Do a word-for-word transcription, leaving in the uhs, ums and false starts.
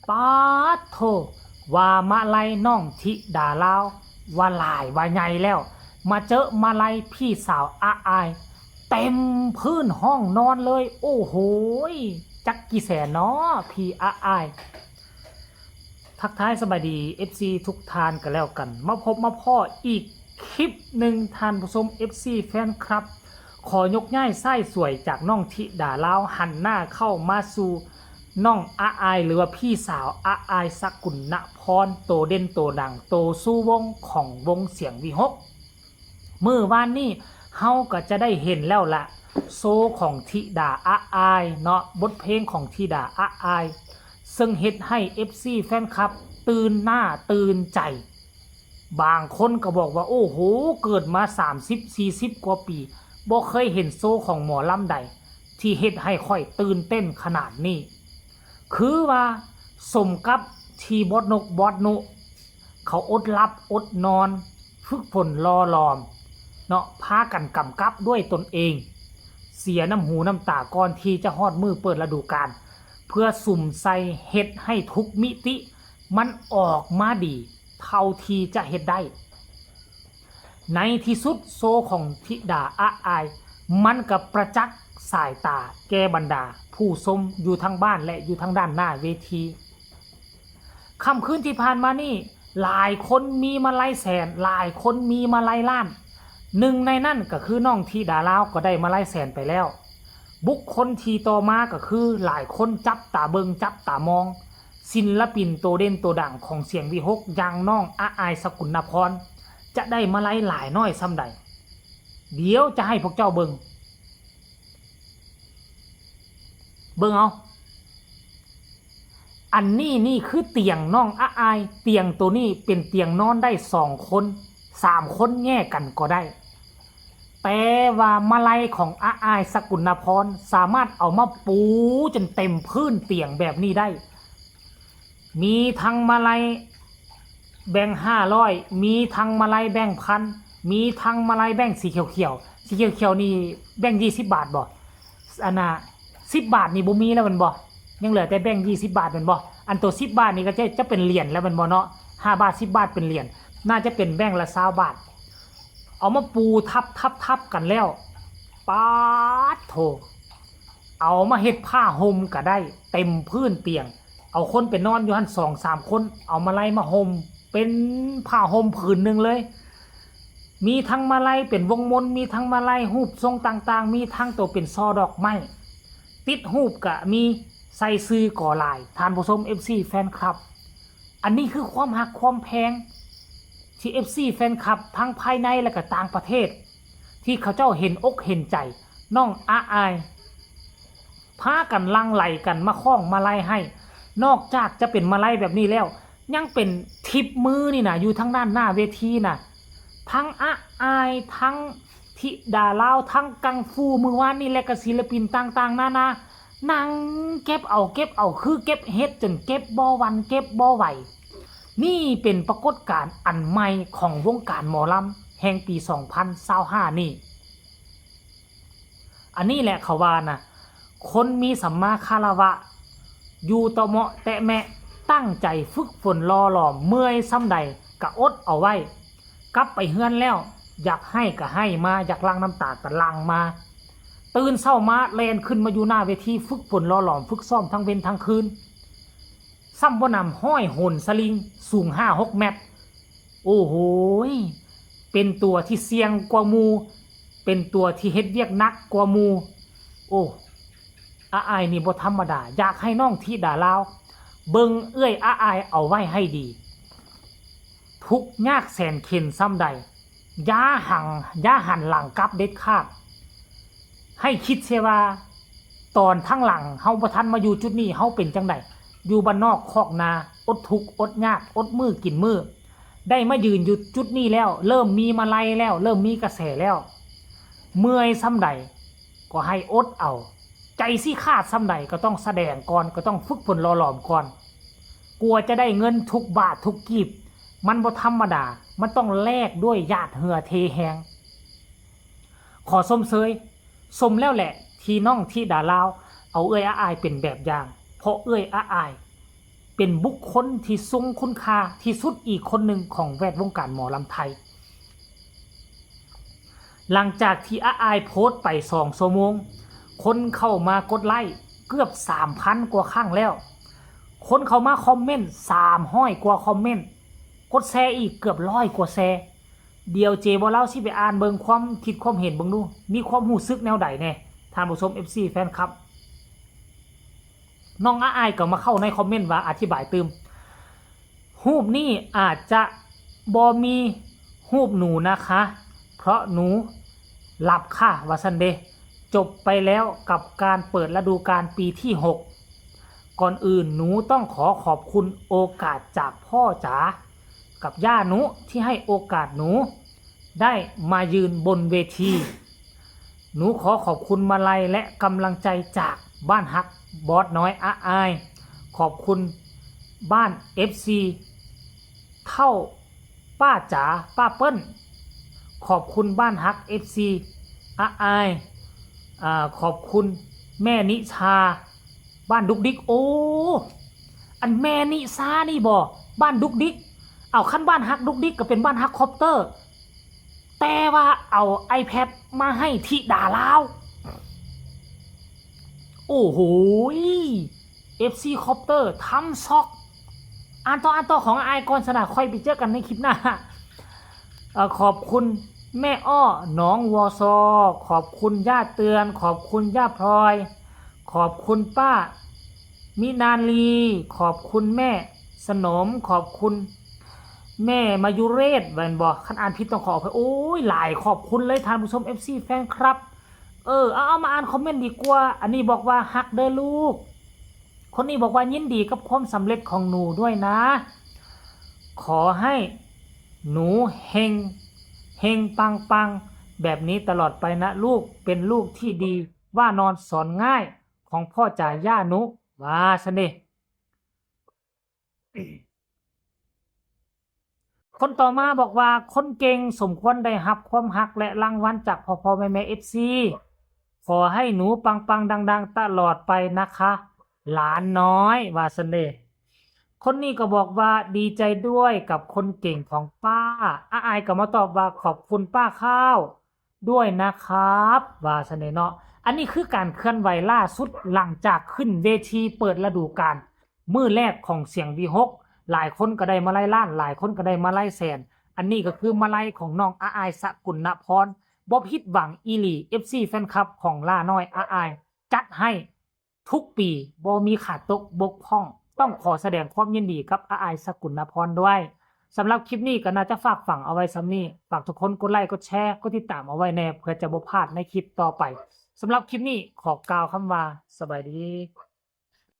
ป๊าดโธ่ ว่ามาลัยน้องธิดาลาว ว่าหลายว่าใหญ่แล้ว มาเจอมาลัยพี่สาวอาอาย เต็มพื้นห้องนอนเลย โอ้โหย จักกี่แสนเนาะพี่อาอาย ทักทายสบายดี เอฟซี ทุกท่านกันแล้วกัน มาพบมาพ้ออีกคลิปหนึ่ง ท่านผู้ชม เอฟซี แฟนคลับ ขอยกย้ายไส้สวยจากน้องธิดาลาว หันหน้าเข้ามาสู่น้องอาอาย หรือว่าพี่สาวอาอาย สกุลนพร โตเด่นโตดัง โตสู้วงของวงเสียงวิหก มื้อวานนี้เฮาก็จะได้เห็นแล้วละ โชว์ของธิดาอาอายเนาะ บทเพลงของธิดาอาอาย ซึ่งเฮ็ดให้ เอฟซี แฟนคลับ ตื่นหน้าตื่นใจ บางคนก็บอกว่า โอ้โห เกิดมา สามสิบ สี่สิบ กว่าปี บ่เคยเห็นโชว์ของหมอลำใด ที่เฮ็ดให้ข้อยตื่นเต้นขนาดนี้ คือว่าสมกับที่บอสนกบอสนุ เขาอดหลับอดนอน ฝึกฝนหล่อหลอม เนาะ พากันกำกับด้วยตนเอง เสียน้ำหูน้ำตาก่อนที่จะฮอดมื้อเปิดฤดูกาล เพื่อสุมใส่เฮ็ดให้ทุกมิติ มันออกมาดี เท่าที่จะเฮ็ดได้ ในที่สุดโชว์ของธิดาอาอาย มันก็ประจักษ์สายตาแก่บรรดาผู้ชมอยู่ทางบ้านและอยู่ทางด้านหน้าเวที ค่ำคืนที่ผ่านมานี่ หลายคนมีมาลัยแสน หลายคนมีมาลัยล้าน หนึ่งในนั้นก็คือน้องธิดาลาวก็ได้มาลัยแสนไปแล้ว บุคคลที่ต่อมาก็คือหลายคนจับตาเบิ่งจับตามอง ศิลปินโตเด่นโตดังของเสียงวิหก อย่างน้องอาอาย สกุลนพร จะได้มาลัยหลายน้อยส่ำใด เดี๋ยวจะให้พวกเจ้าเบิ่ง เบิ่งเอา อันนี้นี่คือเตียงน้องอาอาย เตียงตัวนี้เป็นเตียงนอนได้สองคน สามคนแยกกันก็ได้ แต่ว่ามาลัยของอาอาย สกุลนพร สามารถเอามาปูจนเต็มพื้นเตียงแบบนี้ได้ มีทั้งมาลัยแบงค์ห้าร้อย มีทั้งมาลัยแบงค์พัน มีทั้งมาลัยแบงค์สีเขียวๆ สีเขียวๆ นี่แบงค์ยี่สิบบาทบ่ อันน่ะ สิบบาทนี่บ่มีแล้วแม่นบ่ ยังเหลือแต่แบงค์ยี่สิบบาทแม่นบ่ อันตัวสิบบาทนี่ก็จะ จะเป็นเหรียญแล้วแม่นบ่เนาะ ห้าบาท สิบบาทเป็นเหรียญ น่าจะเป็นแบงค์ละซาวบาท เอามาปูทับทับทับกันแล้ว ป๊าดโธ่ เอามาเฮ็ดผ้าห่มก็ได้ เต็มพื้นเตียง เอาคนไปนอนอยู่หั่นสองสามคน เอามาลัยมาห่ม เป็นผ้าห่มผืนหนึ่งเลย มีทั้งมาลัยเป็นวงมน มีทั้งมาลัยรูปทรงต่างๆ มีทั้งตัวเป็นซอดอกไม้ ติดรูปก็มี ใส่ชื่อก็หลาย ท่านผู้ชม เอฟซี แฟนคลับ อันนี้คือความฮักความแพง ที่ เอฟซี แฟนคลับทั้งภายในและก็ต่างประเทศ ที่เขาเจ้าเห็นอกเห็นใจน้องอาอาย พากันหลั่งไหลกันมาคล้องมาลัยให้ นอกจากจะเป็นมาลัยแบบนี้แล้ว ยังเป็นทิปมือนี่นะ อยู่ทางด้านหน้าเวทีนะ ทั้งอาอาย ทั้งธิดาลาว ทั้งกังฟู มื้อวานนี่ และก็ศิลปินต่างๆ นานา นั่งเก็บเอาเก็บเอา คือเก็บเห็ดจนเก็บบ่หวั่นเก็บบ่ไหว นี่เป็นปรากฏการณ์อันใหม่ของวงการหมอลำแห่งปีสองพันซาวห้านี่ อันนี้แหละเขาว่านะ คนมีสัมมาคารวะ อยู่ต่อเหมาะแตะแมะ ตั้งใจฝึกฝนหล่อหลอม เมื่อยส่ำใดกะอดเอาไว้ กลับไปเฮือนแล้ว อยากไห้กะไห้มา อยากหลั่งน้ำตากะหลั่งมา ตื่นเช้ามาแล่นขึ้นมาอยู่หน้าเวที ฝึกฝนหล่อหลอม ฝึกซ้อมทั้งเว็นทั้งคืน ซ้ำบ่นำ ห้อยโหนสลิง สูงห้าหกเมตร โอ้โหย เป็นตัวที่เสี่ยงกว่าหมู่ เป็นตัวที่เฮ็ดเวียกหนักกว่าหมู่ โอ้ อาอายนี่บ่ธรรมดา อยากให้น้องธิดาลาว เบิ่งเอื้อยอาอายเอาไว้ให้ดี ทุกข์ยากแสนเข็ญส่ำใด อย่าหัง อย่าหันหลังกลับเด็ดขาด ให้คิดเสียว่า ตอนทั้งหลังเฮาบ่ทันมาอยู่จุดนี้ เฮาเป็นจั่งใด อยู่บ้านนอกคอกนา อดทุกข์อดยาก อดมื้อกินมื้อ ได้มายืนอยู่จุดนี้แล้ว เริ่มมีมาลัยแล้ว เริ่มมีกระแสแล้ว เมื่อยส่ำใด ก็ให้อดเอา ใจสิขาดส่ำใดก็ต้องแสดงก่อน ก็ต้องฝึกฝนหล่อหลอมก่อน กว่าจะได้เงินทุกบาททุกกีบ มันบ่ธรรมดา มันต้องแลกด้วยหยาดเหงื่อเทแฮง ขอชมเชย ชมแล้วแหละ ที่น้องธิดาลาว เอาเอื้อยอาอายเป็นแบบอย่าง เพราะเอื้อยอาอาย เป็นบุคคลที่ทรงคุณค่าที่สุดอีกคนหนึ่งของแวดวงการหมอลำไทย หลังจากที่อาอายโพสต์ไปสองชั่วโมง คนเข้ามากดไลค์เกือบสามพันกว่าครั้งแล้ว คนเข้ามาคอมเมนต์สามร้อยกว่าคอมเมนต์ กดแชร์อีกเกือบร้อยกว่าแชร์ เดี๋ยวเจบ่าวลาวสิไปอ่านเบิ่งความคิดความเห็นเบิ่งดู มีความรู้สึกแนวใดแน่ ท่านผู้ชม เอฟซี แฟนคลับ น้องอาอายก็มาเข้าในคอมเมนต์ว่าอธิบายตื่ม รูปนี้อาจจะบ่มีรูปหนูนะคะ เพราะหนูหลับค่ะ ว่าซั่นเด้ จบไปแล้วกับการเปิดฤดูกาลปีที่หก ก่อนอื่นหนูต้องขอขอบคุณโอกาสจากพ่อจ๋ากับย่าหนูที่ให้โอกาสหนูได้มายืนบนเวที หนูขอขอบคุณมาลัยและกำลังใจจากบ้านฮักบอสน้อยอาอาย ขอบคุณบ้าน เอฟซี เท่าป้าจ๋าป้าเปิ้ล ขอบคุณบ้านฮัก เอฟซี อาอาย อ่า ขอบคุณแม่นิชา บ้านดุกดิก โอ้ อันแม่นิชานี่บ่ บ้านดุกดิก เอาคันบ้านฮักดุกดิกก็เป็นบ้านฮักคอปเตอร์ แต่ว่าเอา iPad มาให้ธิดาลาว โอ้โหย เอฟซี คอปเตอร์ทำซอก อ่านต่อ อ่านต่อของอาอายก่อนสนะ ค่อยไปเจอกันในคลิปหน้า เอ่อ ขอบคุณแม่อ้อหนองวอซอ ขอบคุณย่าเตือน ขอบคุณย่าพลอย ขอบคุณป้ามินาลี ขอบคุณแม่สนม ขอบคุณแม่มายุเรศ แม่นบ่ คันอ่านผิดต้องขออภัย โอ้ย หลายขอบคุณเลยท่านผู้ชม เอฟซี แฟนคลับ เออ เอา เอามาอ่านคอมเมนต์ดีกว่า อันนี้บอกว่าฮักเด้อลูก คนนี้บอกว่ายินดีกับความสำเร็จของหนูด้วยนะ ขอให้หนูเฮง เฮงปังปังแบบนี้ตลอดไปนะลูก เป็นลูกที่ดี ว่านอนสอนง่ายของพ่อจ๋าย่าหนู ว่าซั่นเด้ คนต่อมาบอกว่าคนเก่งสมควรได้รับความฮักและรางวัลจากพ่อๆแม่ๆ เอฟซี ขอให้หนูปังๆดังๆตลอดไปนะคะ หลานน้อย ว่าซั่นเด้ คนนี้ก็บอกว่าดีใจด้วยกับคนเก่งของป้า อาอายก็มาตอบว่าขอบคุณป้าข้าวด้วยนะครับ ว่าซั่นเด้เนาะ อันนี้คือการเคลื่อนไหวล่าสุดหลังจากขึ้นเวทีเปิดฤดูกาล มื้อแรกของเสียงวีหก หลายคนก็ได้มาลัยล้าน หลายคนก็ได้มาลัยแสน อันนี้ก็คือมาลัยของน้องอาอายสกุลนพร บ่ผิดหวังอีหลี เอฟซี แฟนคลับของหลานน้อยอาอาย จัดให้ทุกปี บ่มีขาดตกบกพร่อง ต้องขอแสดงความยินดีกับอาอายสกุลนพรด้วย สำหรับคลิปนี้ก็น่าจะฝากฝังเอาไว้ส่ำนี้ ฝากทุกคนกดไลค์ กดแชร์ กดติดตามเอาไว้แน่ เพื่อจะบ่พลาดในคลิปต่อไป สำหรับคลิปนี้ขอกล่าวคำว่าสบายดี